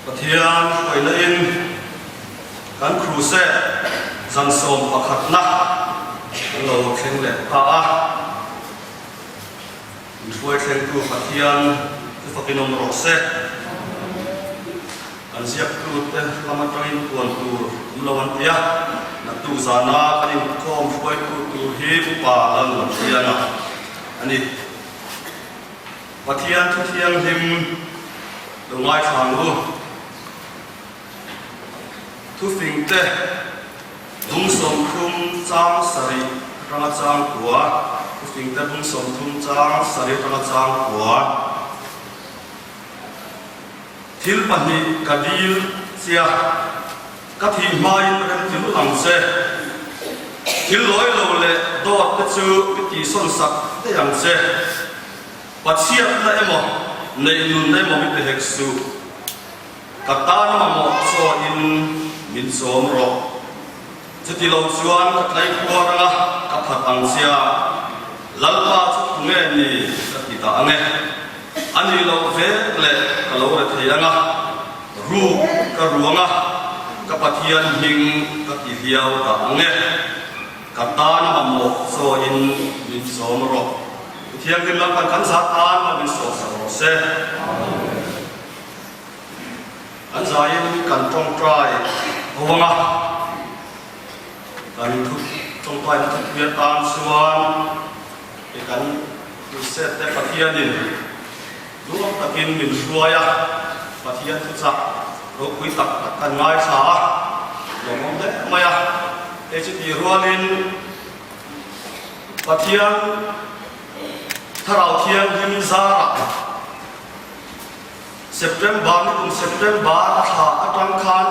Pathian hruaina in kan crusade zan sawmpakhatna kan lo thleng leh ta a. Min hruai thlengtu Pathian chu fakin awm rawh se. Kan ziaktute lam atangin puan tur awm lo an ti a, naktuk zana kan inkhawm hruaitu tur hi Upa Lalnunthianga a ni. Pathian thu thianghlim lo ngaithla ang u. Thufingte bung 30 chang sarih atanga chang kua, Thufingte bung 30 chang sarih atanga chang kua. Thil pahnih ka dil chia, ka thih hmain rem ti lul ang che. Thil lawi lo leh dawt te chu mi tihsawn sak daih ang che. Pachhiatna emaw, neihnun emaw mi pe hek suh. Ka tan mamawh chawin min chawm rawh. Chuti lo chuan ka tlai khuar anga ka phat ang chia, Lalpa chu thu nge ni ka ti dah ang e. A nih loh vek leh ka lo re thei anga, ruk ka ru anga, ka Pathian hming ka ti hliau dah ang e. Ka tan mamawh chawin min chawm rawh. Thianghlim Lalpan kan zah tan a min sawhsak rawh se. Kan zaiin kan tawngtai ho ang a, kan thu tawngtaina thupui atan chuan i kan crusade te Pathianin duang takin min hruai a, Pathian thuchah ropui tak tak kan ngaithla a, lawmawm hle mai a. Hei chu tih rualin Pathian Thlarau Thianghlim zarah September ni kum September thla atang khan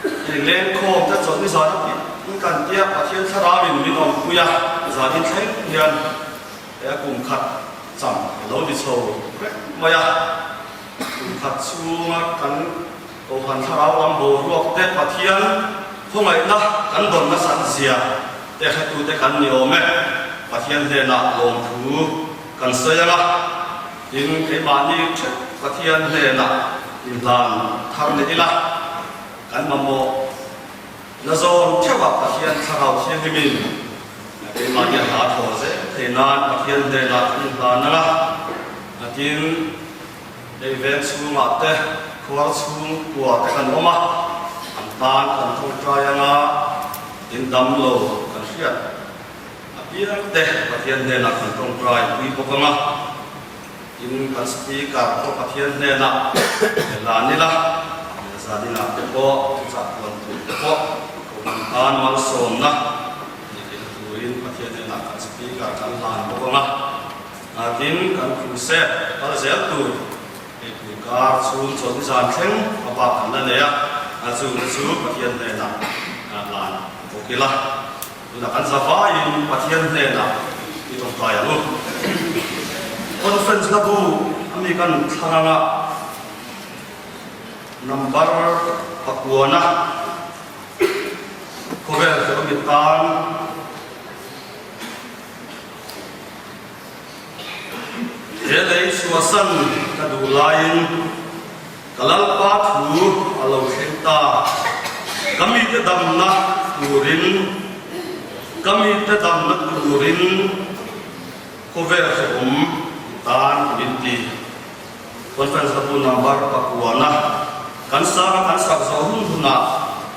i lengkhawm te chawlh ni zan a tih in kan tia Pathian thlarau in min awmpui a, zan in thleng hian he a kum khat cham a lo ni chho reng mai a, kum khat chhunga kan Kohhran thlarau lam boruak te Pathian khawngaihna kan dawn nasat zia te hretute kan ni awm e, Pathian hnenah lawmthu kan sawi ang a, tin keimahni theuh Pathian hnenah inhlan thar leh ila, kan mamawh na zawn theuhah Pathian thlarau thianghlimin keimahni a hla thaw zel thei nan Pathian hnenah kan inhlan ang a, tin. Hei veng chhungah te khuar chhung kua te kan awm a, an tan kan tawngtai anga in dam lo kan hriat apiang te Pathian hnenah kan tawngtai pui bawk anga, tin kan speaker pawh Pathian hnenah lan ila, zaninah te pawh thuchah puan tur te pawh kohhran tan malsawmna ni thei turin Pathian hnenah kan speaker kan hlan bawk anga. Tin, kan crusade kal zel tur ei tur kar chhung chawlhni zan thleng a bak kan la nei a, a chungte chu Pathian hnenah lan bawk ila. Tunah kan za vaiin Pathian hnenah i tawngtai ang u. Conference hlabu a mi kan thlang anga number pakuana khawvel hrehawm i tan. He lei chhuahsan ka duh laiin ka Lalpa thu a lo thleng ta. Ka mite damna turin, ka mite damna turin khawvel hrehawm i tan min ti. Conference hlabu number pakuana kan sang a kan sak zawh hun hunah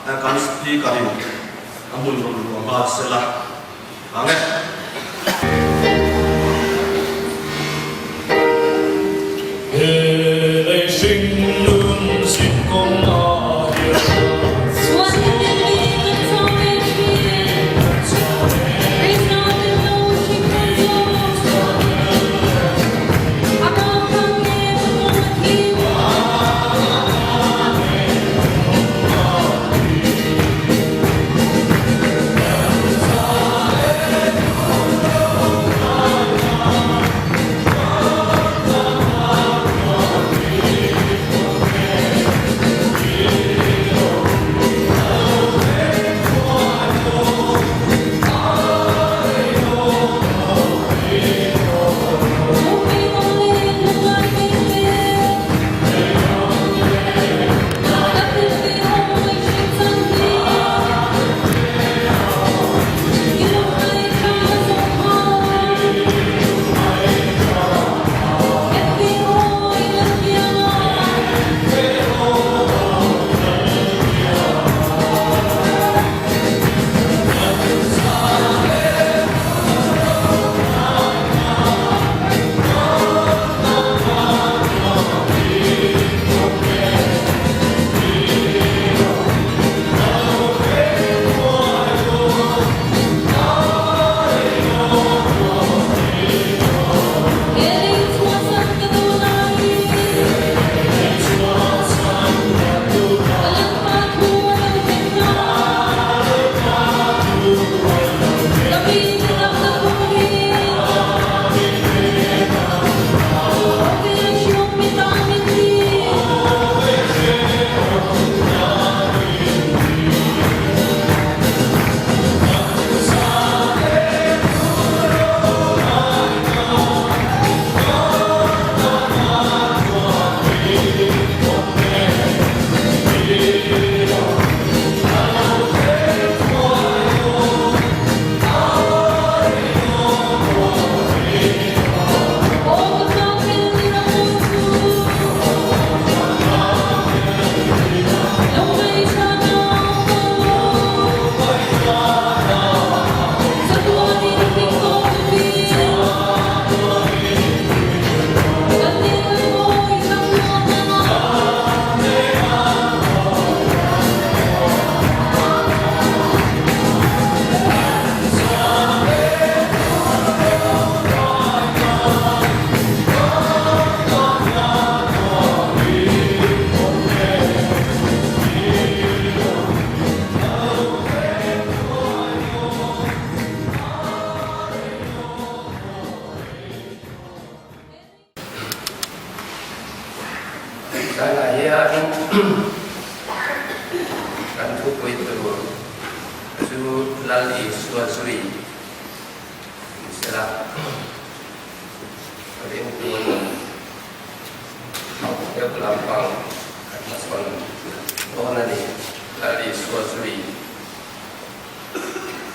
kan speaker in a hmun rawn luah nghal sela. Ang e. He lei hring nun zin kawng ah hian. Zanah hian kan thupui tur chu Lal Isua zui ni sela ka ringtu nun hauh deuh lampang kan hmachhawn dawn a ni. Lal Isua zui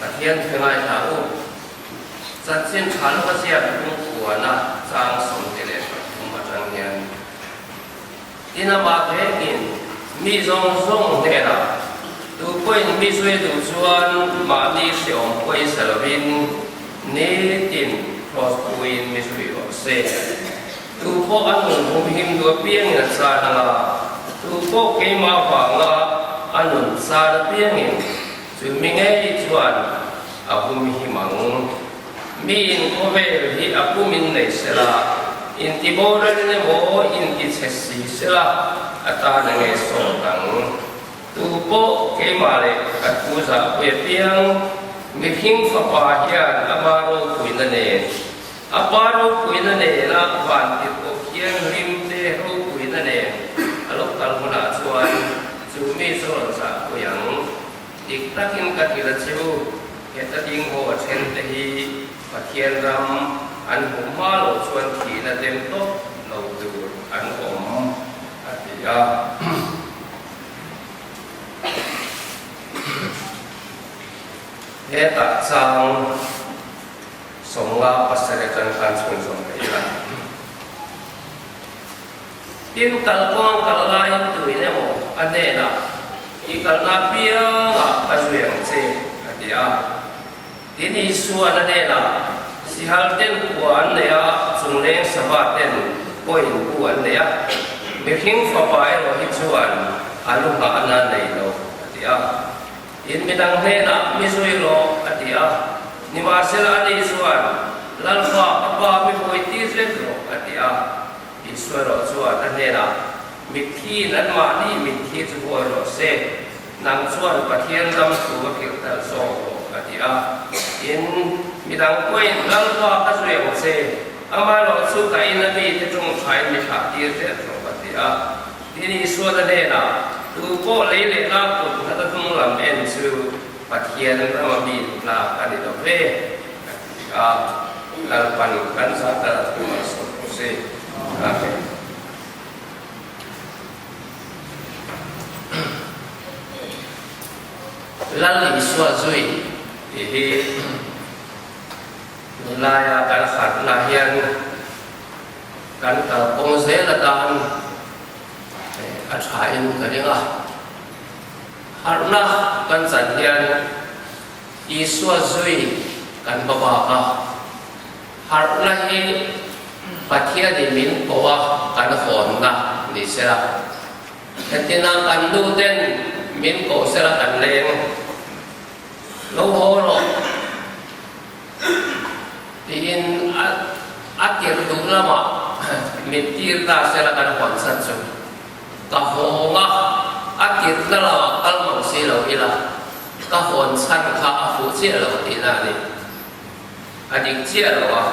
Pathian thu ngaithla u. Chanchin tha lawka ziak lungkhuana chang 23 atang hian tin amah vengin mi zawng zawng hnenah tu pawhin mi zui duh chuan mahni hreawm pawisa lovin nitin cross puiin mi zui rawh se. Tu pawh a nun humhim duh apiangin a chan anga, tu pawh keimah vanga a nun chan apiangin Chu mi ngei chuan a humhim ang. Miin khawvel hi a pumin nei sela, intiboral emaw intichhe si sela a tan a ngei sawt ang. Tu pawh keimah leh ka thu zahpui apiang, mihring fapa hian ama ropuina nen, a pa ropuina nena vantirhkoh thianghlim te ropuina nen a lo kal hunah chuan chu mi chu rawn zahpui ang. Dik takin ka ti la chu, heta ding ho a then te hi Pathian ram an hmuh hma loh chuan thihna dem tawp lo tur an awm, a ti a. Hetah chang 57 atang khan chhunzawm thei ila. Tin, kalkawng kal laiin tuin emaw a hnenah, I kalna apiangah ka zui ang che, a ti a. Tin, Isua'n a hnenah, Sihal ten khua an nei a, chungleng sava ten pawhin bu an nei a, mihring fapa erawh hi chuan a lu nghahna nei lo, a ti a. Tin, midang hnenah, Mi zui rawh, a ti a. Nimahsela ani chuan, Lalpa, ka pa mi hawi tir zet rawh, a ti a. Isua erawh chuan a hnenah, Mithiin anmahni mitthi chu huai rawh se, nang chuan Pathian ram thu va phirh talh zawk rawh, a ti a. Tin, midang pawhin, Lalpa ka zui ang che, amaherawh chu ka ina mite tawngthain mi thlah tir teh rawh, a ti a. Tin, Isuan a hnenah, Tu pawh lei leh lak kut nghat a hnung lam en chu Pathian rama mi tlak a ni lo ve, a ti a. Lalpan kan zah tal a thu malsawm rawh se. Amen. Lal Isua zui tih hi tunlaia kan harhna hian kan kalkawng zel atan a thain ka ring a. Harhna kan chan hian Isua zui kan va bak a, harhna hi Pathianin min ko a kan hawnna ni sela, hetina kan nu ten min ko sela kan leng lo haw rawh tiin a tirh duh lamah min tir ta sela kan hawn chan chu. Ka hawng a, a tirhna lamah kal mang si lo ila, ka hawn chhan kha a fuh chiah lo tihna a ni. A dik chiah lo a,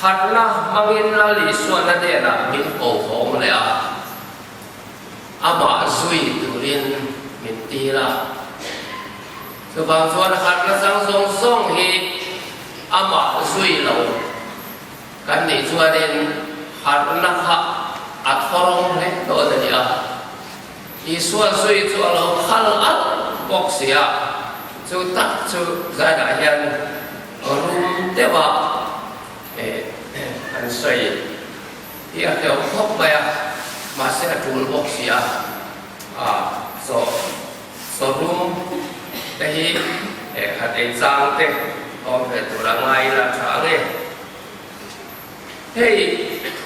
harhna hmangin Lal Isuana hnenah min ko hawng leh a, amah zui turin min tir a. Chuvang chuan harhna chang zawng zawng hi amah zui lo. Kan nih chuanin harhna kha a thawrawng hle dawn a ni a. Isua zui chu a lo phal alh bawk si a, chu tak chu zainah hian rum deuha an sawi hi a hleuh khawp mai a, mahse a tul bawk si a, a chaw chaw rum te hi khat ei chang te awm ve tur a ngai ila tha ang e. Hei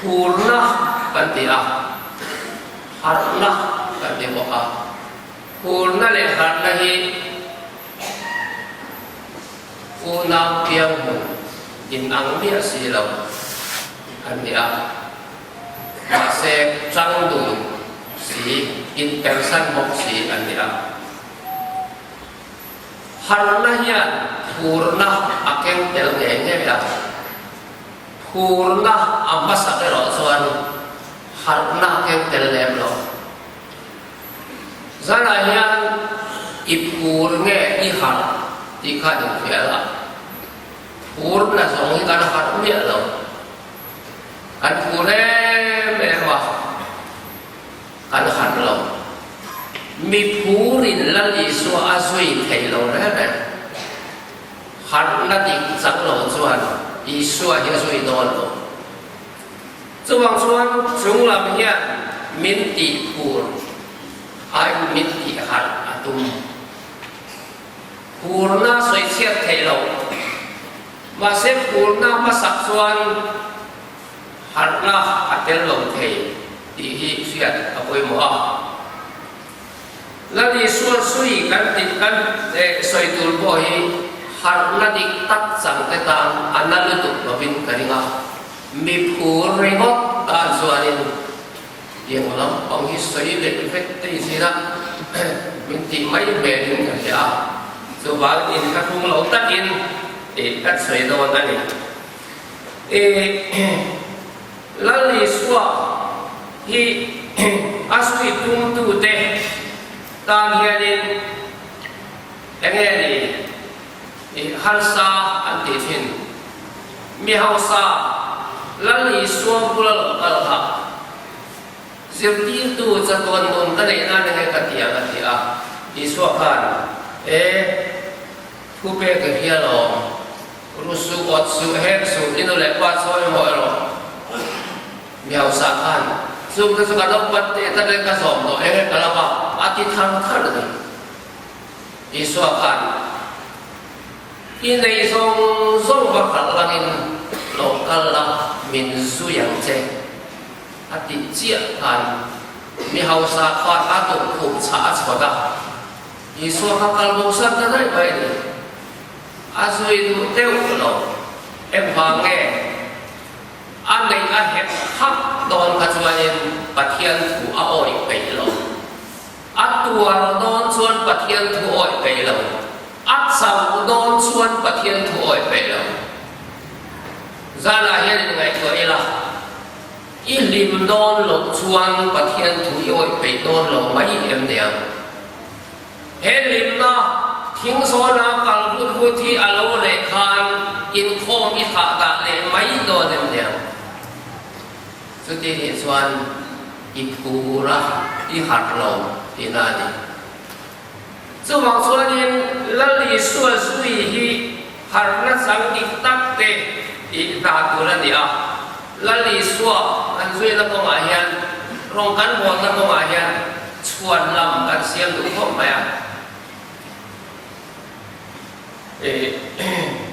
phurna kan ti a, harhna kan ti bawk a. Phurna leh harhna hi unau piang hmun inang miah si lo an ni a. Mahse chang dun si, inpersan bawk si an ni a. Harhna hian phurna a keng tel ngei ngei a, phurna a hmasak erawh chuan Harhna a keng tel lem lo. Zanah hian i phur nge i harh tih kha infiah la. Phurna zawng hi kan harh miah lo. Kan phur em em a, kan harh lo. Mi phurin Lal Isua a zui thei lo reng reng. Harhna dik chang lo chuan Isua hi a zui dawn lo. Chuvang chuan chung lam hian min tih phur aiin min tih harh a tum. Phurna sawi chhiat theih loh. Mahse phurna hmasak chuan harhna a tel lo thei tih hi hriat a pawimawh a. Lal Isua sui kan tih kan sawi tur pawh hi harhna dik tak chang te tan a na lutuk lovin ka ring a. Mi phur ringawt tan chuanin tiang lampang hi sawi leh vek te i zin a, min tih mai hmelin ka hria a, chuvangin ka hrung lo takin kan sawi dawn a ni. Lal Isua hi a sui tumtute tan hianin enge ni harsa an tih thin? Mi hausa Lal Isua bula lo kal kha zirtirtu chatuan nun ka neih nan enge ka ti ang a ti a. Isua khan, E, thu pek i hria lawm. Ru suh, awt suh, hek suh, i nu leh pa chawi maw erawh mi hausa khan chung te chu ka naupan teh tak in ka zawm tawh eng ka lama a ti thar thar a ni. Isua khan i nei zawng zawng va khalh langin lo kal la min zui ang che a tih chiah khan mi hausa khan a tukkhum chhah a chhawt a, Isua kha kal bo san ta daih mai a ni. A zui duh deuh lo. Engvang nge a neih a hek hak dawn kha chuanin Pathian thu a awih peih lo. A tuar dawn chuan Pathian thu awih peih lo. A chauh dawn chuan Pathian thu awih peih lo. Zanah hian inngaihtuah ila, i hlim dawn loh chuan Pathian thu i awih peih dawn lo mai em niang? He hlimna thing zawna kal vut vut hi a lo leh khan inkhawm i thah dah leh mai dawn em niang? Chuti nih chuan i phur a, i harh lo tihna a ni. Chuvang chuanin Lal Isua zui hi harhna chang dik tak te tih hna tur a ni a. Lal Isua kan zuina kawngah hian rawng kan bawlna kawngah hian chhuan lam kan siam duh khawp mai a.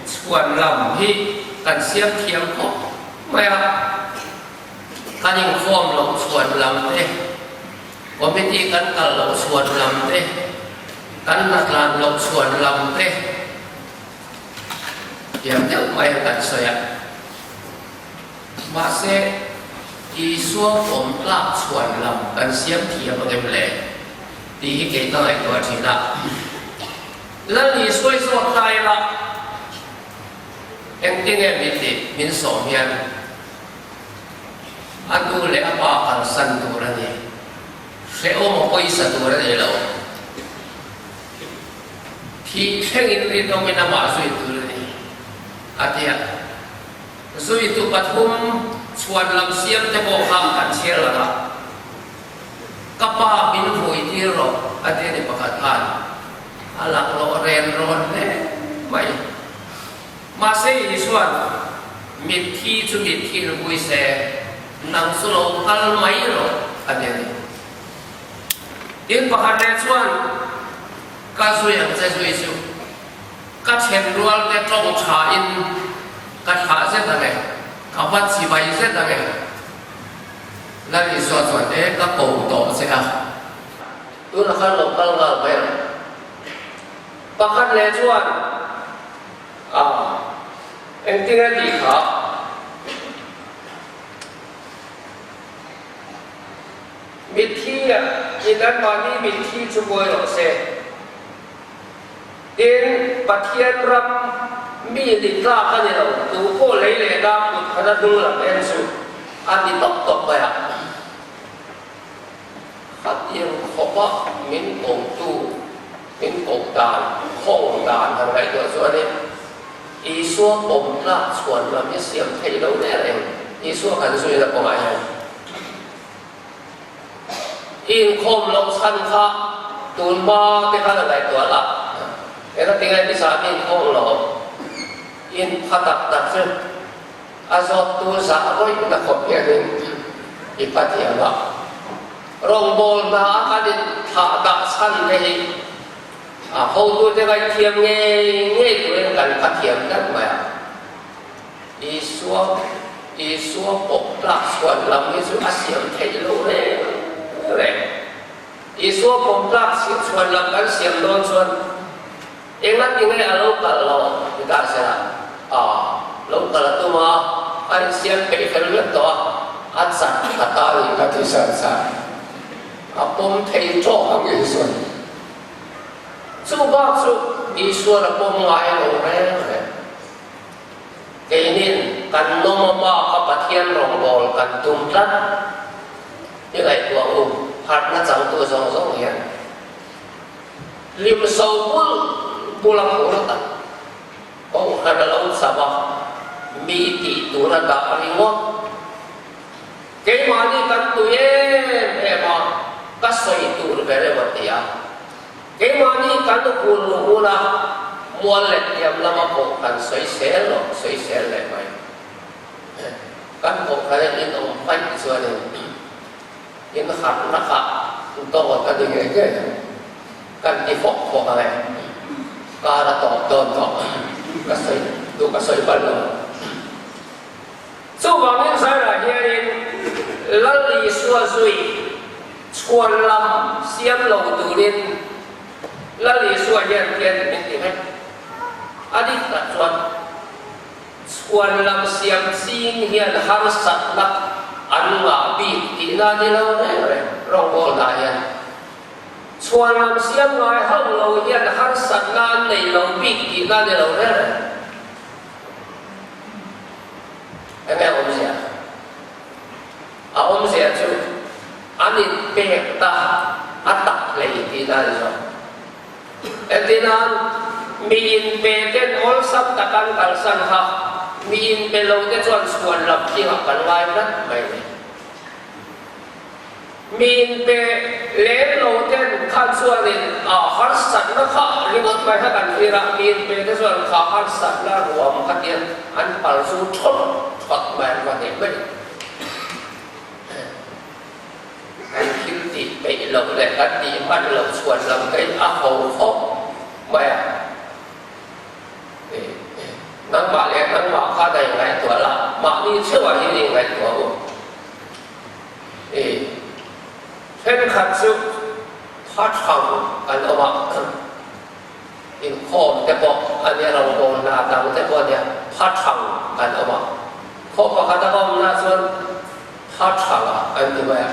Chhuan lam hi kan siam thiam khawp mai a. Kan inkhawm loh chhuan lam te, committee kan kal loh chhuan lam te, kan hnatlan loh chhuan lam te thiam deuh mai a kan sawi a. Mahse, Isua pawm tlak chhuan lam kan siam thiam ang em le? tih hi kei ka ngaihtuah thin a. Lal Isua i zawt ta ila, engtinge min tih min sawm hian a nu leh a pa kalsan tur a ni. Hrehawm a pawisa tur a ni lo. Thih thlengin rinawmin amah zui tur a ni, a ti a. Zuitu pathum chhuan lam siam te pawh kha kan chhiar lang a, Ka pa min vui tir rawh a ti a ni pakhat khan a laklawh ren rawn hle mai. Mahse Isua'n mitthi chu mitthi in vui se, nang chu lo kal mai rawh a ti a ni. Tin pakhat leh chuan ka zui ang che zui chu. Ka then rual te tawng tha in ka thlah zet ang e, ka va chibai zet ang e. Lal Isua chuan e ka ko tawh che a. Tunah khan lo kal nghal mai ang. Pakhat leh chuan a engtin a tih kha? Mitthi ah in anmahni mitthi chu buai rawh se. Tin, Pathian ram mi ni tlak a ni lo, tu pawh lei leh dang kut khat a hnung lam en chu a ti tawp tawp mai a. Khatiang khawpa min kotu, min koh dan, khawng dan han ngaihtuah chuanin Isua pawm tlak chhuan lam hi siam theih lo der eng Isua kan zuina kawngah hian inkhawm loh chhan kha tun hma te khan a ngaihtuah la. Engati nge nizan inkhawm lo in pha tak tak chu a zawttu zah rawihna khawp hianin i pha thiam a. Rawngbâwl hna a kan inthlah dah chhan te hi a hotute ngaihthiam ngei ngei turin kan pha thiam tlat mai a. Isua Isua pawh tlak chhuan lam hi chu a siam theih lo reng reng. Isua pawh tlak chhuan lam kan siam dawn chuan engati nge a lo kal lo ti ta se la, a lo kal a tum a, a insiam peih fel vek tawh a, a chat a ta nih ka ti san san. A pawm thei tawk ang Isua'n. Chu bak chu Isua'n a pawm ngai lo reng reng. Keinin kan nawm a hma kha Pathian rawngbâwl kan tum tlat. I ngaihtuah u, harhna changtu zawng zawng hian hlim so bul bul a phur tak. Kohhran a lo cham a, mi tih tur a dah ringawt. Keimahni kan tui em em a, ka sawi tur ber emaw ti a. Keimahni kan hun huna mual leh hniam lama pawh kan sawisel lo, sawisel leh mai. Kan kohhran in awm paih chuanin in harhna kha dawt a ni ngei ngei ang. Kan ti fawk fawk ang e. Kar a tawp dawn tawh. Ka sawi duh ka sawi palh lo. Chuvangin Zairah hianin Lal Isua zui chhuan lam siam lo turin Lal Isua hian hian min ti vek. A dik tak chuan chhuan lam siam ching hian harsatna an ngah bik tihna ni lo reng reng rawngbawlna hian chhuan lam siam ngai hauh lo hian harsatna an nei lo bik tihna ni lo reng reng. Enge awmzia? A awmzia chu an inpek ta a tak hlei tihna a ni zawk. Entirnan, mi inpe ten awlsam tak an kalsan kha mi inpe lo te chuan chhuan lam thingah kan ngai tlat mai a ni. Mi inpe lem lo ten khan chuanin a harsatna kha ringawt mai kha kan thlir a, mi inpe te chuan kha harsatna ruam kha tian an pal zu thawt thawt mai an va hneh mai. Kan thil tih peih loh leh kan tih hman loh chhuan lam te in a ho khawp mai a. Nangmah leh nangmah khan a inngaihtuah la, mahni theuhah hian inngaihtuah u. I thenkhat chu tha thang an awm a, inkhawm te pawh a nia, rawngbawlna dang te pawh a nia, tha thang an awm a. Khaw pakhat a awmna chuan tha thang a an ti mai a.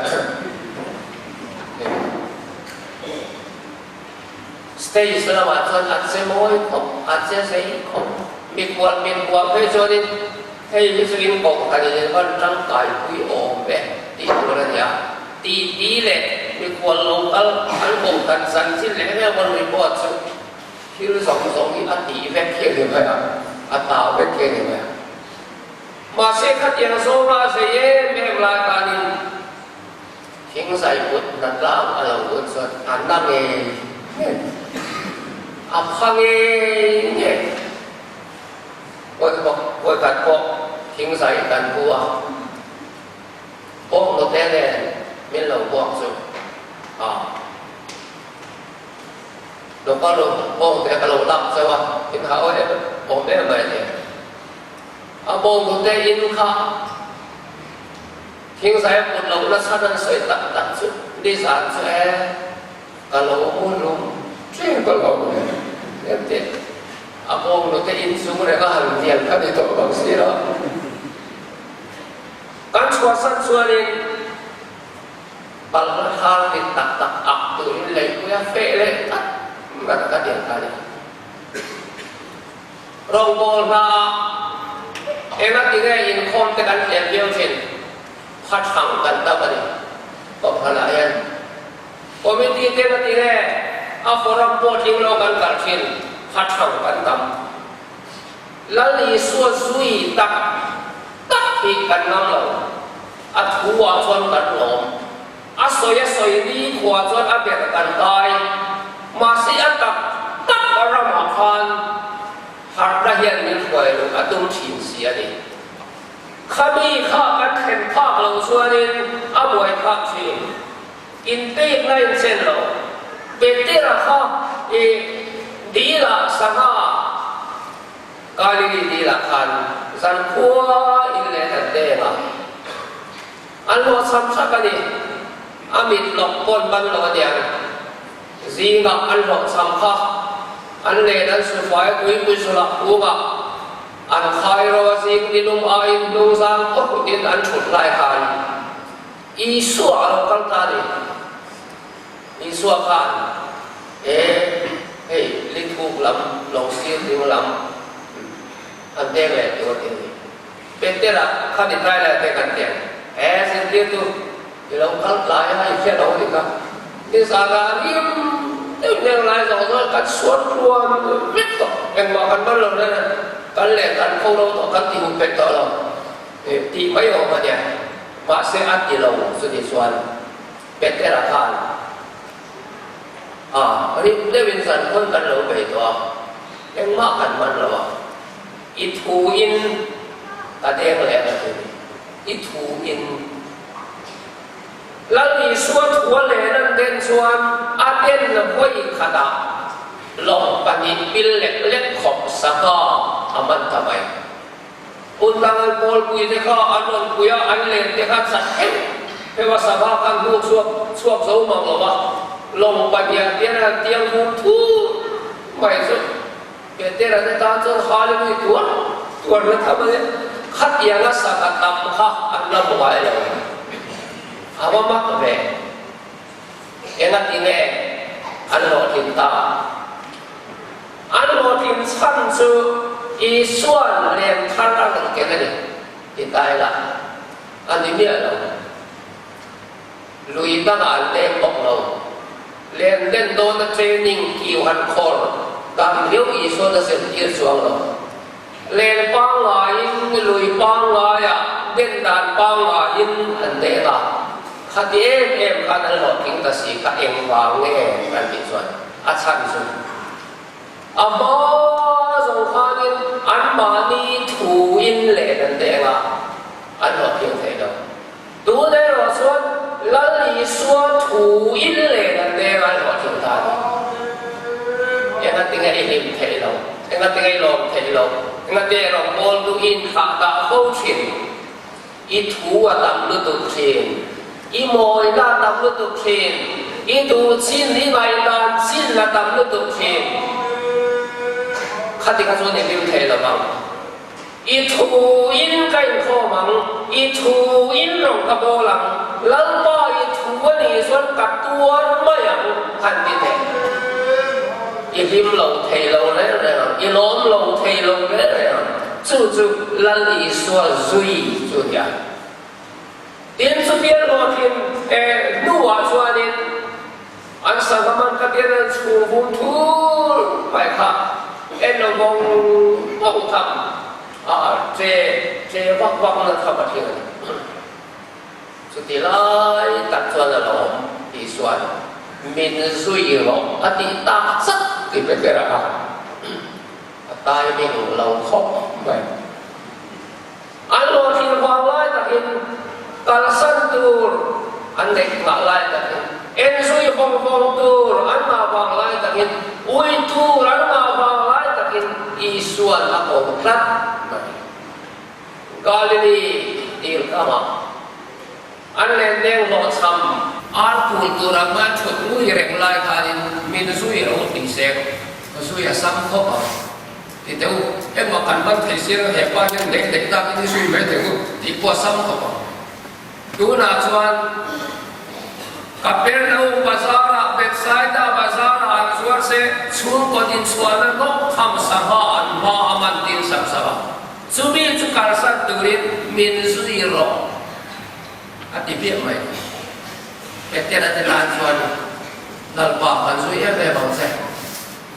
Stage lamah chuan a che mawi khawp, a che zei khawp. Mikhual min huam phei chuanin hei hi chu in kohhran in in van tangkai pui awm e tih tur a ni a. Ti ti leh mikhual lo kal an kohhran chanchin leh eng emaw report chu thil zawng zawng hi a tih vek hi a ni mai a, a tah vek hi a ni mai a. Mahse khatiang zawnga a zei em em lai khanin, Thing zai put na tlang a lo lut chuan a na ngei ngei, a pha ngei ngei. Vawikhat pawh thing zai kan pu a, bawk nute nen min lo buak chu a lo kal lo, bawngte ka lo lak chauh a, in hau em awm em mai a ti. A bawng nute in kha. Thingzai a put lohna chhan an sawi tak tak chu nizan chu e ka lo mu lum ṭeng ka lo e em tih a bawng nute inchung reng a han hnial kha ni tawh bawk si lo. Kan chhuahsan chuanin balhla thar rit tak tak ak turin leipui a feh leh tlat ngat ka ti a ni. Rawngbâwl hnaah engati nge inkhâwm te kan hlem viau thin? Phathang kan tam a ni. Kohhranah hian. Committee te ka ti nge a forum pawh tling lo kan kal thin, kha thang kan tam. Lal Isua zui tak tak hi kan ngam lo, a thu ah chuan kan lawm. A sawi a sawi ni khua chuan a ber kan kai, mahse a tak tak a ramah khan harhna hian min hruai luh a tum thin si a ni. Khami kha kan thlen phak loh chuanin a buai phak thin. Inpekna inchen lo. Petera kha i dilah sangha Galili dilah khan zankhua in leh an deng a. An hlawhchham hrak a ni. A mit lawk pawn ban lo a niang. Zingah an hlawhchham kha an len an sufai a tuipui sulah kungah an khai ro a zing nilum aiin hnungzang khawhrutin an thut lai khan Isua a lo kal ta a ni. Isua khan he hei lithuk lam, lawng sir ding lam an deng leh tur a ti a ni. Petera kha ni tlai lai te kan ti ang, He zirtirtu i lo kal tlai a, i hria lo a ni kha. Nizan ah rim deuh deuh lai zawng zawng kan suan hluan vek tawh, engmah kan man lo nen a, kan leh kan kho lo tawh, kan ti huh pet tawh lo tih mai awm a nia. Mahse a ti lo chuti chuan Petera khan a rim deuhin zan khawn kan lo bei tawh a, engmah kan man lo a. I thu in ka deng leh a ti. I thu in. Lal Isua thua len an den chuan a den vawi khatah lawng pahnih pil lek lek khawp sangha a man ta mai. Hun dang an pawlpui te kha an rawn pui a, an len te kha chat heuh heuh a sangha khan hnuk chhuak chhuak zo mang lo va, lawng pahniah tian an tiang vum thur mai chu. Petera te tan chuan Hallelui tuar tuar na tham a nia, khatianga sangha tam kha an la hmu ngai lo. A va mak ve. Engati nge an hlawhtlin ta? An hlawhtlin chhan chu Isua'n lem thar a rawn ken a ni ti ta ila, a ni miah lo. Lui dangah an leng bawk lo. Len den dawna training kiu han khawr dan riau Isua'n a zirtir chuang lo. Len pangngaiin lui pangngaiah den dan pangngaiin an deng a, khati em em khan an hlawhtling ta si kha engvang nge kan tih chuan a chhan chu a hma zawng khanin anmahni thuin len an deng a, an hlawhtling thei lo. Tun erawh chuan Lal Isua thu in len an deng a hlawhtling ta a ni. Engatinge i hlim theih lo? Engatinge i lawm theih lo? Engatinge rawngbawl duh i inthlah dah fo thin? I thu a tam lutuk thin. I mawina a tam lutuk thin. I duh chin, i ngaihdan chin a tam lutuk thin. Khati kha chuan i hlim thei lo vang. I thu in ka inkhawm ang, i thu in rawng ka bawl ang, Lalpa i thu a nih chuan ka tuar mai ang, han ti teh. I hlim lo thei lo reng reng ang, i lawm lo thei lo reng reng ang, chu chu Lal Isua zui chu nia. Tin, chutia hlawhtlin hnuah chuanin an sangha man kha tian an chhung vum thur mai kha en lo vawng vawng tham a che che vak vak na tham a thleng a ni. Chuti lai tak chuan a lo awm Isua'n min zui rawh a tih tak chat ti pe ber a, a timing lo khawp mai. An hlawhtlin vang lai takin kalsan tur an neih nghah lai takin, enzui vawng vawng tur an ngah vang lai takin, ui tur an ngah vang lai takin Isua'n a ko tlat mai. Galili dil kamah an lendeng hlawhchham ar pul tur ang a thut ngui reng lai khanin min zui ro tih seng zui a sam khawp ang. Ti teh u, engmah kan man thei sia he pa hian lei theih tak in i zui mai thei u tih pawh a sam khawp ang. Tunah chuan Kapernaum bazarah, Bethsaida bazarah an zuar se, chhungkaw dinchhuahna hnawk tham sangha an hma a man tin sak sak a. Chumi chu kalsan turin min zui rawh a ti hmiah mai. Petera te tan chuan. Lalpa kan zui em em ang che.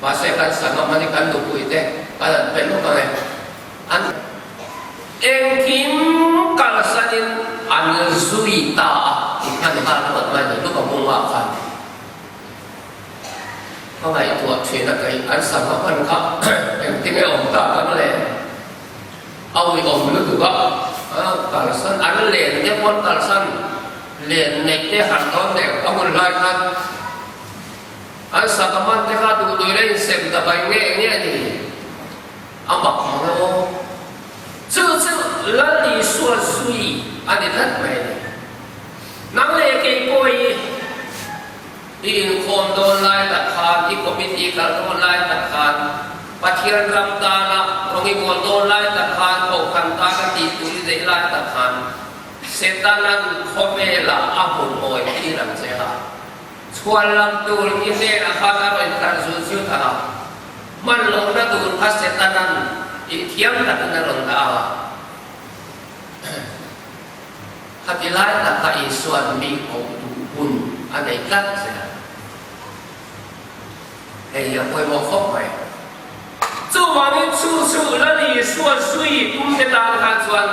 Mahse kan sangha hman hi kan nupui te kan han pe lawk ang e. An engkim kalsanin an zui ta a tih khan nghal ruat mai ni luka bungah khan ka ngaihtuah thin a kei an sangha hman kha engtin nge awm tak ang le? A uiawm lutuk a, kalsan an len te pawn kalsan len neih te han dawn leh a hun lai khan An sakaman te kha duh duh in sem ta bai nge nge a ni. A mak mang e aw. Chu chu Lal Isua zui a ni tlat mai a ni. Nang leh kei pawh hi i inkhawm dawn lai tak khan, i committee kal dawn lai tak khan, Pathian ram tana rawng i bawl dawn lai tak khan, Kohhran tana tih tur i neih lai tak khan, Setanan khawvelah a hmu mawi tir ang che a. Chhuan lam tur i hnenah khan a rawn kal zut zut a, hman lohna tur kha Setanan ihthiam takin a rawn dah a. Khati lai tak kha Isua'n mi koh duh hun a nei tlat che a. Hei hi a pawimawh khawp mai. Chuvangin chu chu Lal Isua zui tumte tan khan chuan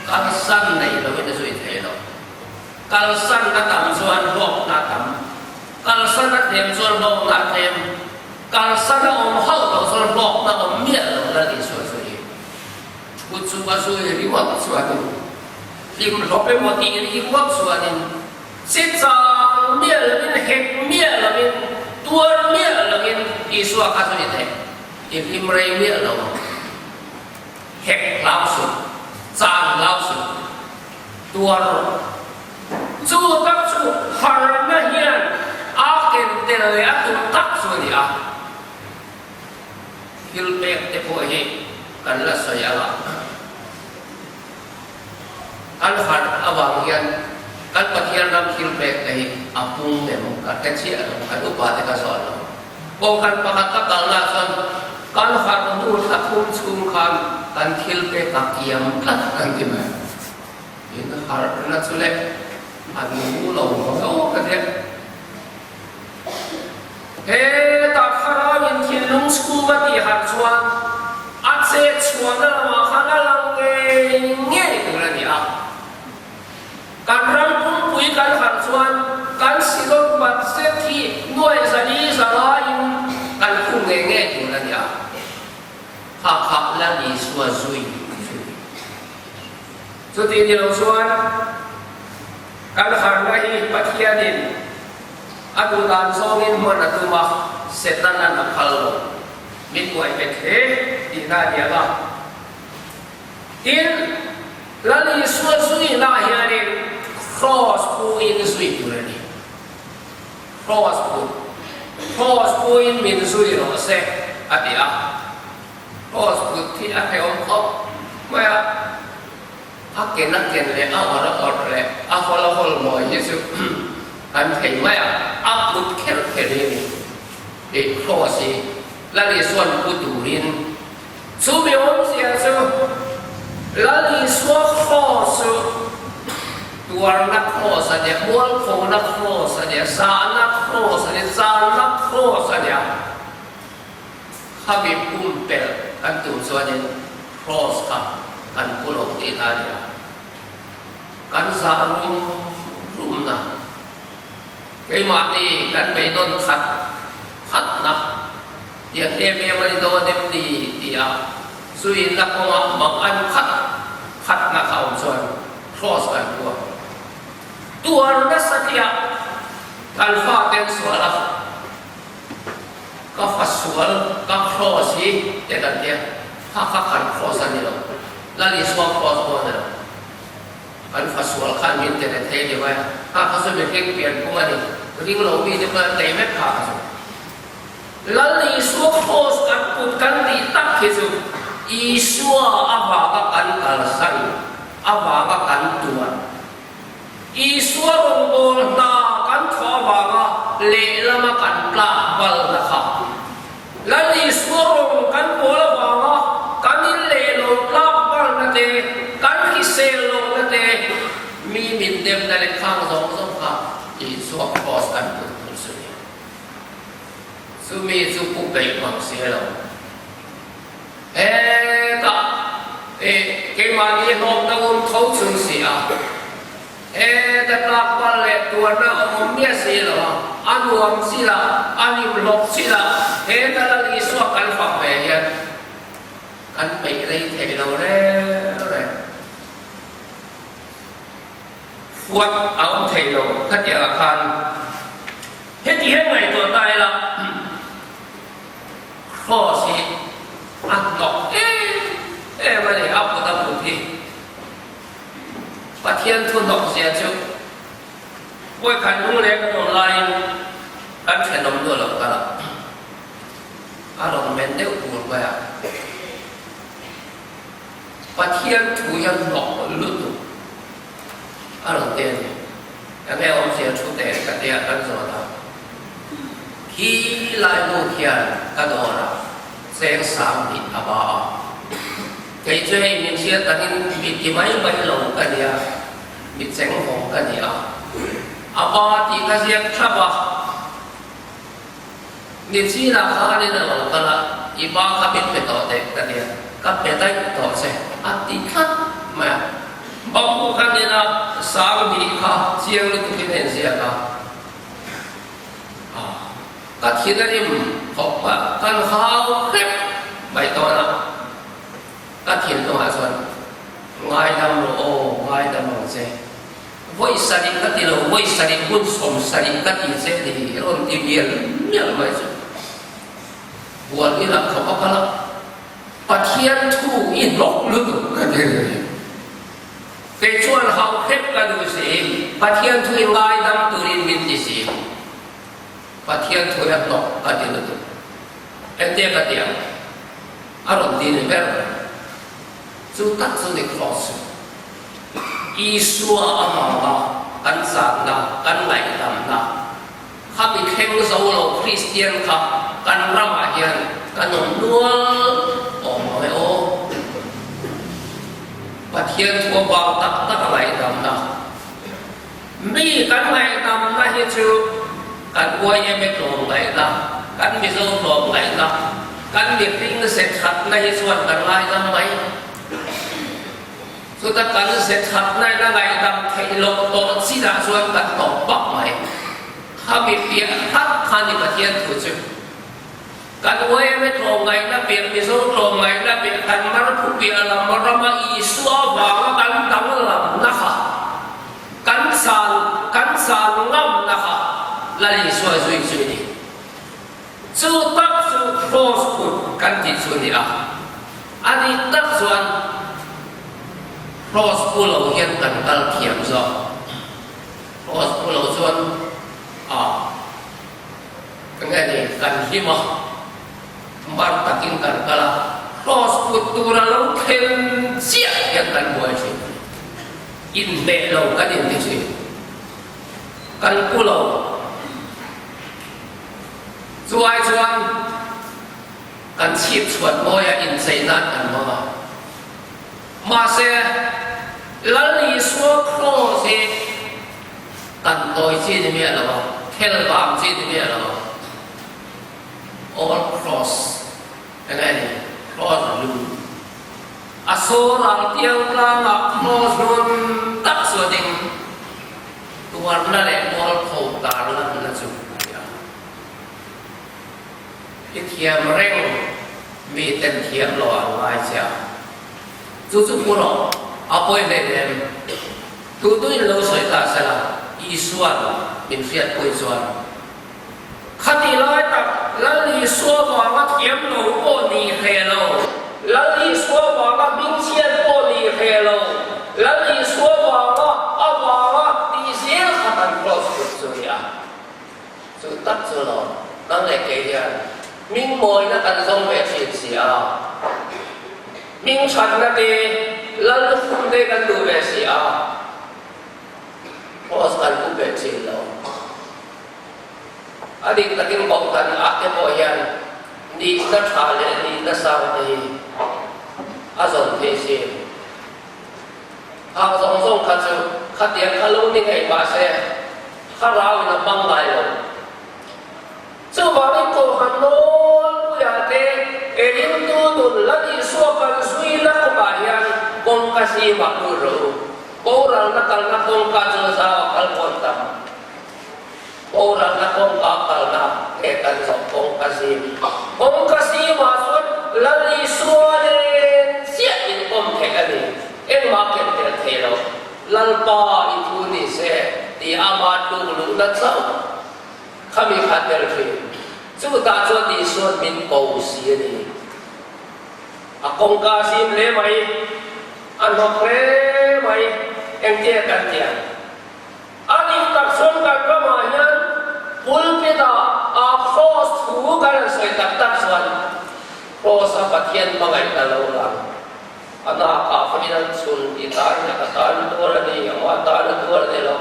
kalsan nei loin a zui thei lo. Kalsan a tam chuan hlawkna a tam, kalsan a tlem chuan hlawkna a tlem, kalsan a awm hauh loh chuan hlawkna a awm miah lo Lal Isua chu hi thu chu a zui ringawt chuanin hlimhlawp emaw tih ringawt chuanin chi chang miah loin hek miah loin tuar miah loin Isua kha chu ni thei i hlim rei miah lo ang hek hlau suh chan hlau suh. Tuar rawh. Chu tak chu harna hian a ken tel leh a tum tak chu a ni a. Thil pek te pawh hi kan la sawi ang a. Kan harh avang hian kan Pathian ram thil pek te hi a pung em ka hre chiah lo, kan upa te ka zawh lo. Kawngkhan pakhat ka kalna chuan kan harh hnu thla thum chhung khan kan thil pek a kiam tlat kan ti mai. In harhna chu le an mu lo zo ka ti. Hetah thlarau in thinlung chhung a tih harh chuan a chet chhuahna lamah khan a lang ngei ngei tur a ni a. Kan ram pumpui kan harh chuan kan silawt bat zet hi nuai zali zalaiin kan khung ngei ngei tur a ni a. Kha kha Lal Isua zui zui. Chuti ni lo chuan kan harhna hi Pathianin a duh dan zawngin hman a tum a, Setanan a phal lo. Min buai bet hle tihna a ni ang a. Tin, Lal Isua zuihnah hianin Kraws puin zui tur a ni. Kraws pu, Kraws puin min zui rawh se, a ti a. Kraws put hi a hrehawm khawp mai a, a ken a ken leh a awrh a awrh leh a hawl a hawl mawi hi chu kan thei mai a, a put kher kher hi a ni. Tih Kraws hi Lal Isua'n pu turin Chu mi awmzia chu Lal Isua Kraws chu tuarna Kraws a nia, mualphona Kraws a nia, zahna Kraws a nia, channa Kraws a nia. Khami pumpelh kan tum chuanin Kraws kha kan pu lo tih ta a nia. Kan zah rum rumna, keimahni kan beidawn khat khatna, Tiang em em a ni dawn em ni? ti a zuinna kawngah mang an khat khatna kha awm chuan Kraws kan pu a. Tuar nasa tia kan faten sual a, ka fa sual ka Kraws hi te kan tia, kha kha kan Kraws a ni lo, Lal Isua Kraws pawh a ni lo. Kan fa sual khan min ti rethei ni mai a, kha kha chu mihring pianphung a ni, ring lo mite pawh an nei vek kha kha chu. Lal Isua Kraws kan put kan tih tak hi chu Isua avanga kan kalsan, avanga kan tuar. Isua rawngbâwl hna kan thawh avanga lehlama kan tlak balna kha. Lal Isua rawng kan pawl avanga kan in leh lo tlak balna te, kan hrisel lohna te, mi min demna leh khang zawng zawng kha Isua Kraws kan put tur chu. Chumi chu pu peih mang si lo. Hetah i keimahni hlawkna um tho chung si a, heta tlak pal leh tuarna a awm miah si lo a, a nuam chi lah, a hlimhlawk chi lah, heta Lal Isua kan fak ve hian kan peih rei thei lo reng reng. Fuat a awm thei lo khatiang ah khan heti hian ngaihtuah ta ila Cross hi a hnawk em em a ni, a put a put hi Pathian thu hnawk zia chu vawikhat lungleng kan awm laiin kan thenawm nu a lo kal a, a rawn men deuh tur mai a. Pathian thu hian hnawk lutuk a rawn ti a ni. Enge awmzia thu teh ka tia kan zawt a, khi lai nu khian ka dawrah cheng sang hnih a ba a, kei chu hei min hriat takin mi ti mai mai lo ka nia, mi cheng vawng ka ni a, a ba tih ka ziak thlap a. Ni chinah khanin a lo kal a, i pa kha min pe tawh teh ka tia, ka pe daih tawh che a ti tlat mai a. Bawkku kha nena sang hnih kha chiang lutukin a inziak a, ka thin a rim khawp a, kan hau hrep mai dawn a, ka thinlungah chuan ngaidam rawh aw, ngaidam ang che. Vawi sarih ka ti lo, vawi sarih hun 70 ka ti che ni hi rawn ti mial mial mai chu. Bual ila khawp a kal a, Pathian thu i hnawk lutuk ka ti ri. Kei chuan hau hrep ka duh si, Pathian thu i ngaidam turin min ti si. Pathian thu hi a hnawk ka ti lutuk. Engtia ka ti ang? A rawn ti ni ber mai. Chu tak chu ni cross chu. Isua avanga kan zanna, kan ngaihdamna kha mi thleng zo lo Kristian kha kan ramah hian kan awm nual awm lo e aw. Pathian thu avang tak tak a ngaihdamna. Mi kan ngaihdamna hi chu kan YMA tlawmngaihna, kan Mizo tlawmngaihna, kan mihring ze thatna hi chuan kan ngaidam mai. Chuta kan ze thatna in a ngaihdam theih loh tawh chinah chuan kan tawp bak mai. Khami piah hrat kha ni Pathian thu chu. Kan YMA tlawmngaihna piah, Mizo tlawmngaihna piah, kan Marphu piah lam rama Isua vanga kan danglamna kha, kan san, kan san ngamna kha Lal Isua zui chu ni. Chu tak chu Cross kut kan tih chu ni a. A nih tak chuan Cross pu lo hian kan kal thiam zawk. Cross pu lo chuan a. Enge ni kan hlim a, mar takin kan kal a, cross put tur a lo thlen chiah hian kan buai thin. Inhmeh lo kan inti thin. Kan pu lo. Chu ai chuan kan chhip chhuat mawi a inchei nan kan hmang a. Mahse, Lal Isua cross hi kan tawi chi ni miah lo a, khel vang chi ni miah lo a. All cross eng nge ni? Cross lu. A saw ral tiang tlangah cross rawn tak chu a ding. Tuarna leh mualpho tarlanna chu a ni a. I thiam reng mi ten thiam lo an ngai che a, chu chu hmu rawh, a pawi hlei em? Tu tu in lo sawi ta se la, Isua'n min hriatpui chuan khati lai tak Lal Isua vanga thiam lo pawh ni hle lo, Lal Isua vanga hmingchhiat pawh ni hle lo, Lal Isua vanga a vanga tih zel kha kan cross kut chu ni a. Chu tak chu lo, nang leh kei hian hming mawina kan zawng ve thin si a, hming thatna te, lal lukhum te kan duh ve si a, cross kan pu ve thin lo. A dik takin kohhran ah te pawh hian nihna tha leh nihna sang te hi a zawn theih si. Hang zawng zawng kha chu khatiang kha lo ni ngei mah se, thlarau in a hmang ngai lo. Chuvangin Kohhran nawlpuiah te ringtu nun la Isua kan zuina kawngah hian kawngka zimah lut rawh u. Boralna kalna kawngka chu zau a kal kawn tam. Boralna kawngka kalna nge kan zawh kawngka zim. Kawngka zimah chuan Lal Isua nen chiah inkawm theih a ni. Engmah ken tel thei lo. Lalpa i thu ni se ti ama tluk luhna chauh khami kha tel thin. Chutah chuan Isua'n min ko si a ni. A kawngka zim hle mai, a hnawk hle mai, engtia kan ti ang? A dik tak chuan kan ramah hian pulpit-ah a kraws thu kan han sawi tak tak chuan kraws-a Pathian hmangaih ta lo lang. A nakah pawhin an chhun tih tan a tan tuar a ni, amah tan a tuar a ni lo.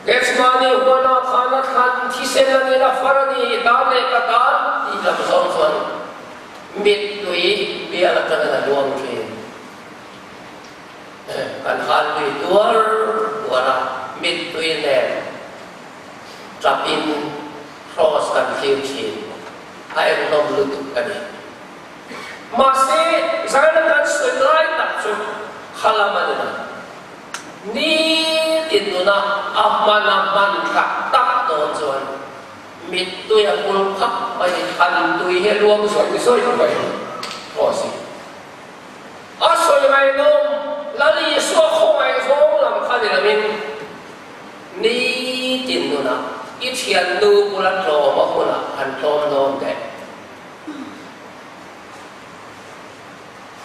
Gethsemane huana khan a thlan thisen a ni, a far a ni, i tan leh ka tan tih lam zawng chuan mittui bial atangin a luang thin. Kan hal lui tuar tuar a, mittui nen tapin kraws kan thlir thin. A ennawm lutuk a ni. Mahse, zaina kan sawi lai tak chu khalam a ni lo. Nitin nuna a hman a hman tak tak dawn chuan mittui a kul khap mai, han tui hi a luang zawih zawih mai pawh a si. A sawi ngaihnawm, Lal Isua khawngaih zawng lam kha ni loin nitin nuna i thiannu bula tlawm a hunah han tlawm dawn teh.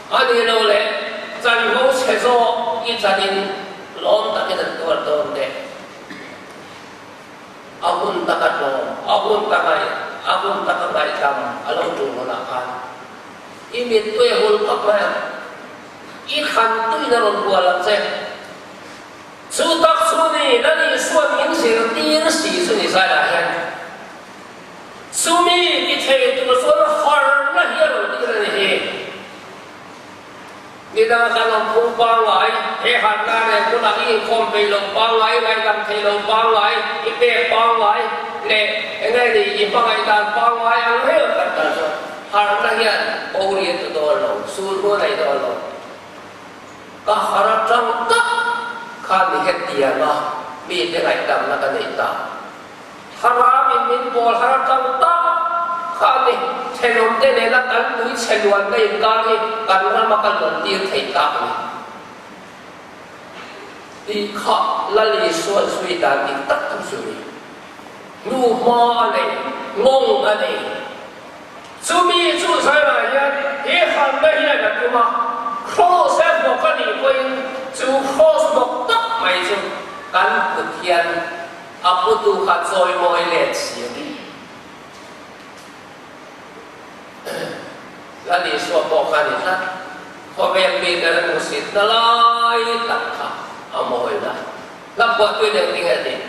A ni lo le, chanvo chhe zawk i chanin lawm takin an tuar dawn teh. A hun taka tlawm, a hun taka a hun taka ngaihdam a lo tul hunah khan i mittui a hul khawp mai ang. I thlan tuin a rawn bual ang che. Chu tak chu ni, Lal Isua'n min zirtir si chu ni zaiah hian. Chumi ti thei tur chuan harhna hi a rawn tir a ni hi. Nidang kan awm phung pangngai, he harhna nen hunah i inkhawm peih loh pangngai, ngaihdam theih loh pangngai, i pek pangngai leh eng nge ni i hmangaih dan pangngai ang reng kan kal chuan harhna hian bo rian tu dawn lo, sul hnu a nei dawn lo. Ka har atang tak khan ni hetianga mite ngaihdamna ka neih ta. Thlarauin min pawl har atang tak kha a ni. Thenawmte nena kan tui chhe luanna inkar hi kan rama ka luantir thei tak a ni. Tih kha Lal Isua'n zui dan dik tak chu chu ni. Hnuhma a nei, ngawng a nei. Chumi chu zaiah hian he harhna hian a tum a, kraws a bawk a nih pawhin chu kraws bawk tak mai chu kan kut hian a putu kha chawimawi let si a ni. Lal Isua pawh kha ni tlat, khawvel mite an hmuhsitna lai tak kha a mawi la. Hla phuahtuin engtin nge a tih?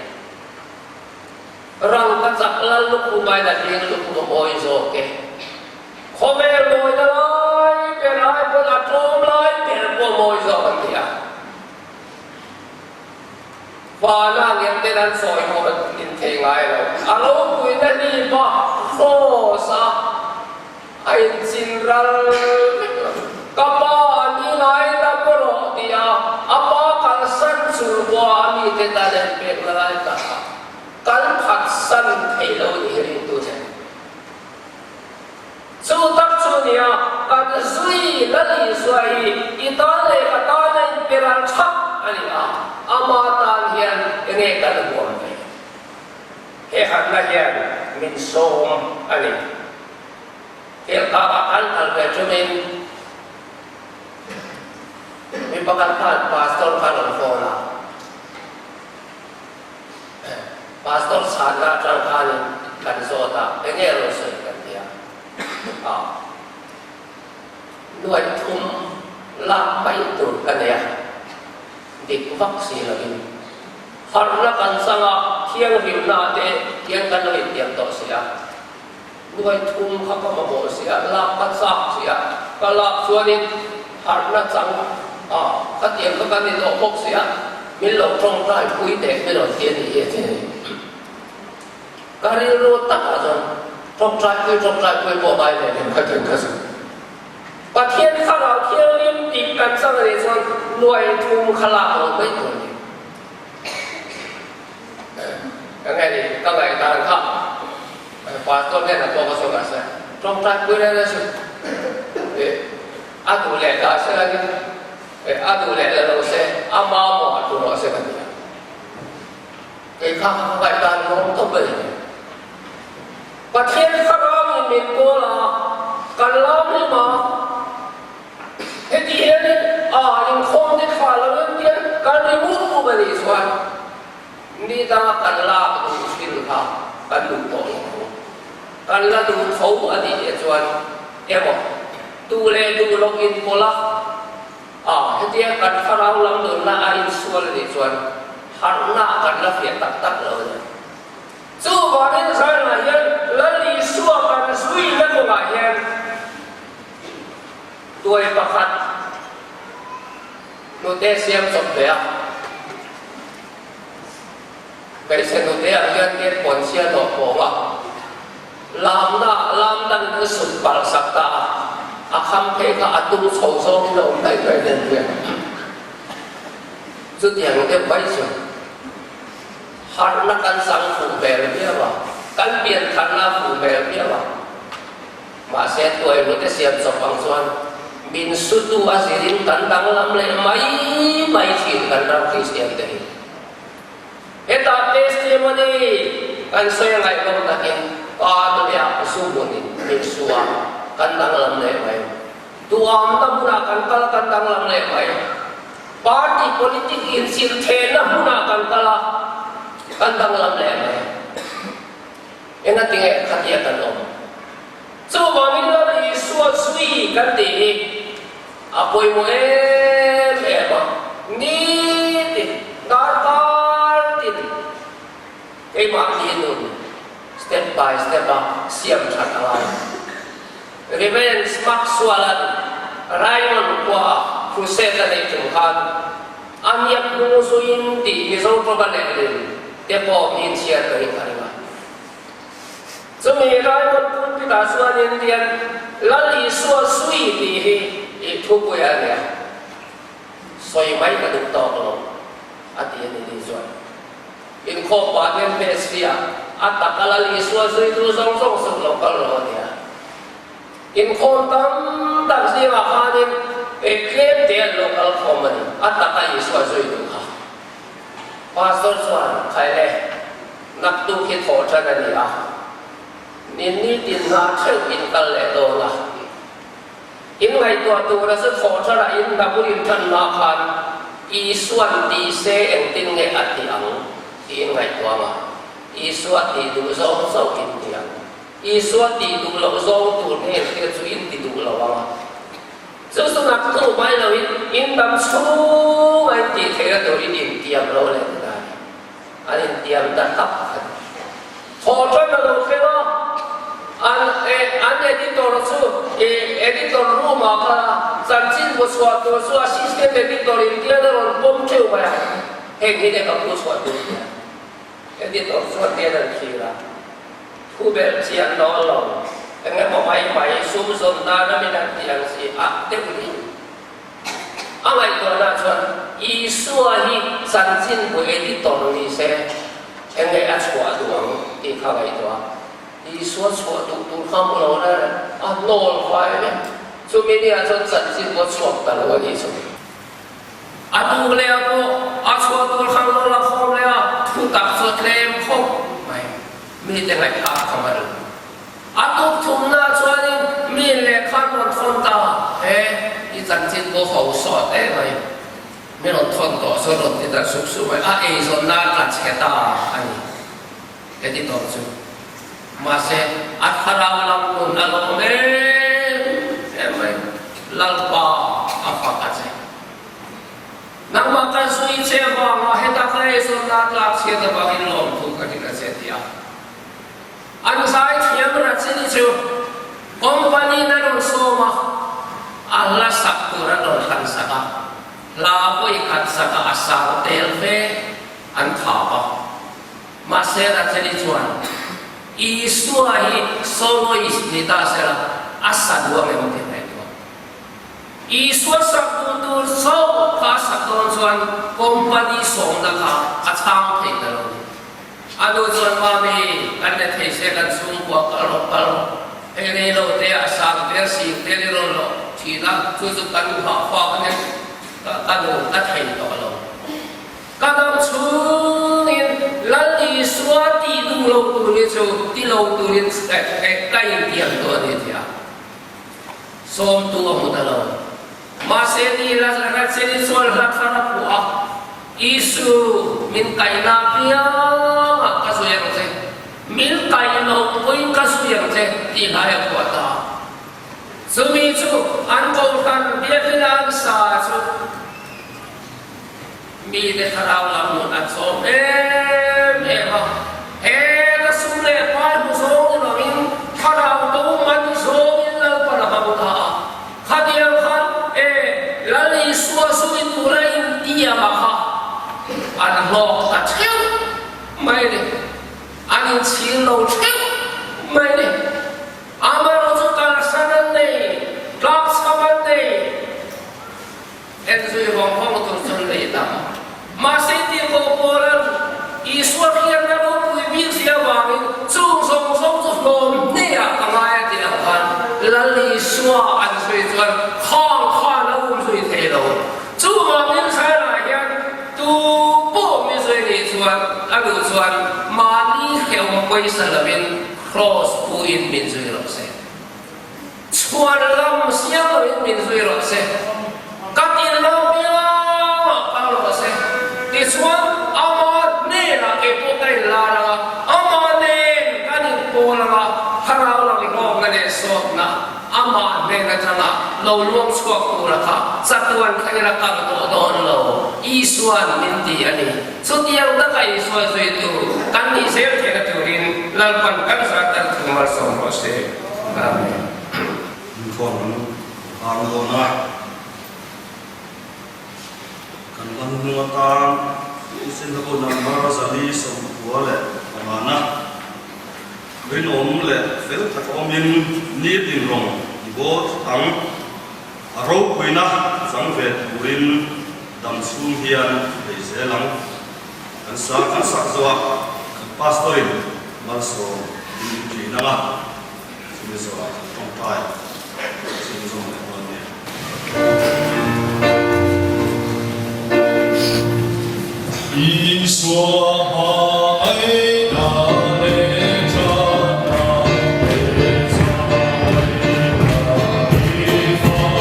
Rangka chak lal lukhum aiin a hling lukhum a mawi zawk e. Khawvel mawina lai ber ai pawn a tlawm lai ber pawh a mawi zawk an ti a. Vana ngen ten an sawi maw in thei ngai lo. A ropuina hlip a cross a a inchin ral vek lo. Ka pa ni ngai dam rawh ti a a pa kalsan chung pawha a mite tan a inpekna lai tak a. Kan phatsan thei lo ni hi ringtu che. Chu tak chu nia kan zui Lal Isua hi i tan leh ka tan a inpe ral thap a ni a, ama tan hian enge kan huam ve? He harhna hian min sawm a ni. Helkakah kan kal ve chungin mi pakhat khan Pastor kha a rawn phone a. Pastor chhanna atang khanin kan zawt a, enge rawn sawi kan ti a, a nuaih thum lak mai tur ka nei a, dik vak si lovin harhna kan chang a, thianghlimna te hian kan lo intiam tawh si a, nuaih thum kha ka mamawh si a, lak ka chak si a, ka lak chuanin harhna chang a, khatiang kha kan inawh bawk si a. Min lo tawngtai pui teh min rawn ti a nih hi a ti a ni. Ka rilru takah chuan tawngtai pui tawngtai pui pawh ngai leh lem kha tin ka zuk. Pathian Thlarau Thianghlim dik kan chang a nih chuan nuai thum kha lak lo mai tur a ni. Ka nge ni, ka ngaihdan kha Pastor hnenah pawh ka sawi mahse tawngtai pui reng reng suh. A duh leh dah se langin a duh leh la lo se a mamawh a tu rawh se ka ti a. Kei kha ka ngaihdan nuam tawp a ni. Pathian thlarauin min kawl a, kan lam hlim a, heti hianin a inkhawm te thla lo en hian kan ri mup mup a nih chuan ni danga kan lak duh thin kha kan duh tawh lo ang. Kan la duh tho a nih leh chuan emaw duh leh duh loh inpawlh a, a hetia kan thlarau lam nunna a insual a nih chuan harhna kan la fiah tak tak lo a ni. Chuvangin zanah hian Lal Isua kan zuina kawngah hian tuai pakhat hnute siam chawp ve a. Hmeichhe hnute ah hian tian pawnchhia hnawh pawng a, lamna lam dan in sut palh sak ta a, a kham phei kha a tung chho zawngin a awm daih mai nen hian chutiang deuh mai chu. Harhna kan chang fuh hmel viau a, kan pian tharna a fuh hmel viau a. Mahse tuaihnute siam chawp ang chuan min sutu a zirin kan danglam leh mai mai thin kan ram Kristian te hi. Hetah testimony kan sawi a ngaihnawm takin pa te leh a zu hmunin min su a, kan danglam leh mai. Duhamna hmunah kan kal kan danglam leh mai. Party politic inchirhthehna hmunah kan kal a, kan danglam leh mai. Engatinge khatia kan awm? Chuvangin Lal Isua zui kan tih hi a pawimawh em em a, nitin, darkar tin keimahni nun step by step a siam that a ngai. Revenge Maxwell-a'n Raymond khuaah crusade a neih ṭum khan a hniak hnung zuiin tih Mizo ṭawng a lehlin te pawh min chhiar tawhin ka ring a. Chumi Raymond pulpit-ah chuanin tian Lal Isua zui tih hi i thupui a nia, sawi mai ka duh tawk lo a ti a ni ni chuan. Inkhawm pah hian Messia a tak a Lal Isua zuitu zawng zawng chu lo kal lo a nia. Inkhawm tam tak zingah khanin tlem te an lo kal khawm a ni, a tak a Isua zuitu kha. Pastor chuan, Khaile, naktuk hi thawh tan a ni a, ninni tin hna theuh in kal leh dawn a. In ngaihtuah tura chu thawh tharah in hna bul in tan hma khan Isua'n ti se engtin nge a ti ang tih in ngaihtuah ang a, Isua tih duh zawng chauh in ti ang. Isua tih duh loh zawng tur nge thil chu in ti duh lo ang a. Chu chu naktu mai loin in dam chhunga in tih theihna tur in intiam lo leh ti ta a ni. An intiam ta hlak a ni. Thawhṭan a lo thleng a, an an editor chu editor room ah khan a chanchin bu chhuah tur chu assistant editor in tian a rawn pawm ṭeuh mai a, heng hi nge ka pu chhuah tur nia. Editor chuan tian an thlir a, thu belh chian dawn lo, eng emaw mai mai sum zawn nana min han tih ang si a deuh hi. A ngaihtuahna chuan Isua hi chanchin bu editor ni se eng nge a chhuah duh ang tih kha ngaihtuah a. Isua chhuah duh tur kha hmu lo reng reng a hnawl fai vek. Chumi niah chuan chanchin bu a chhuak ta lo a nih chu. A tuk leh ah pawh a chhuah tur kha hnawl a khawm leh a, thu tak chu a tlem khawp mai. Mite ngaihthlak kha hman lo. A tuk thumna chuanin mi lehkha an rawn thawn ta he i chanchin pawh ho sawt em mai. Mi rawn thawn tawh chuan rawn ti ta sup sup mai. A eizawnna a tla chhe ta a ni heti tawh chu. Mahse a thlarau lam nun a lawm em em mai. Lalpa a fak a che. Nangmah kan zui che avanga heta ka eizawnna a tlak chhiat avangin lawmthu ka hrilh a che ti a. An zaithiam Rachini chu company in a rawn sawm a, a hla sak tur an rawn hlan sak a. Hla vawi khat sakah a sang tel fe an khap a. Mahse Racheli chuan, Isua hi soloist ni ta sela, a sa duh ang em tih ngaihtuah. Isua sak duh tur chauh kha a sak dawn chuan company sawmna kha a chhang thei ta lo. A nu chuan, Mami, kan ne thei se kan chhungkua kal rawh kal rawh. Hei rei lo te a sang tel sing tel i rawn loh thin a, chu chu kan nghah fak a nia, ka nu ka thei tawh lo. Ka dam chhungin Lal Isua tih duh lo tur hi chu ti lo turin ka intiam tawh a ni ti a sawmtu a hmu ta lo. Mahse ni Racheli chuan hla thar a phuah a, Isu, min kaihna apiangah ka zui ang che, min kaih loh pawhin ka zui ang che tih hlai a phuah ta a. Chumi chu an kohhran biakina an sa chu Mite thlarau lam nun an sawm em em a, he ka sum leh pai hmu zawng ni lovin thlarau bo man zawngin Lalpan a hmang ta a. Khatiang khan e Lal Isua zui tura intiam a kha an hlawk ta theuh mai a ni, an inchhir lo theuh mai a ni. Amaherawhchu chu kalsan an nei, tlakchham an nei. En zui vawng vawng tur chuan lei tam. Mahse tirhkoh Paula'n Isua hriatna ropui bik zia avangin chung zawng zawng chu hlawm hneah ka ngai a tih ang khan Lal Isua an zui chuan khang khan a um zui thei lo. Chuvangin Israel-ah hian tu pawh mi zui nih chuan a duh chuan mahni hrehawm pawisa lovin kraws pu-in min zui rawh se. Chhuan lam siam loin min zui rawh se, ka tin lo piangah kal rawh se. Tichuan, ama hnenah kei pawh ka inlar ang a, ama nen kan inpawl ang a, thlarau lam hlawkna leh sawtna ama hnen atanga lo luang chhuak tura kha chatuan thlengin a kal tawh dawn lo, Isua'n min ti a ni. Chutiang taka Isua zuitu kan nih zel theihna turin Lalpan kan zat an thu malsawm rawh se. Amen. Inkhawm an vang dawn a, kan lam hnung atan Insinna number 195 na rinawm leh fel tak awmin nitin rawng i bawl thut ang. A ropuina chang ve turin dam chhung hian bei zel ang. Kan sa kan sak zawh a, kan pastor-in malsawm in ṭin ang a, chumi zawhah kan tawngtai chhunzawm leh dawn nia. Isua hmangaihna leh thatna he chhaina i fang.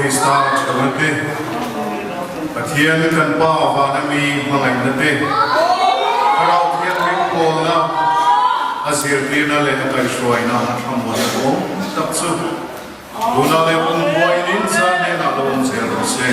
Krista ṭheuhna te, Pathian kan Pa vana mi hmangaihna te, Thlarau Thianghlim pawlna, a zirtirna leh a kaihhruaina a thlamuanna duhawm tak chu tunah leh kum buainin zan hnenah lo awm zel rawh se.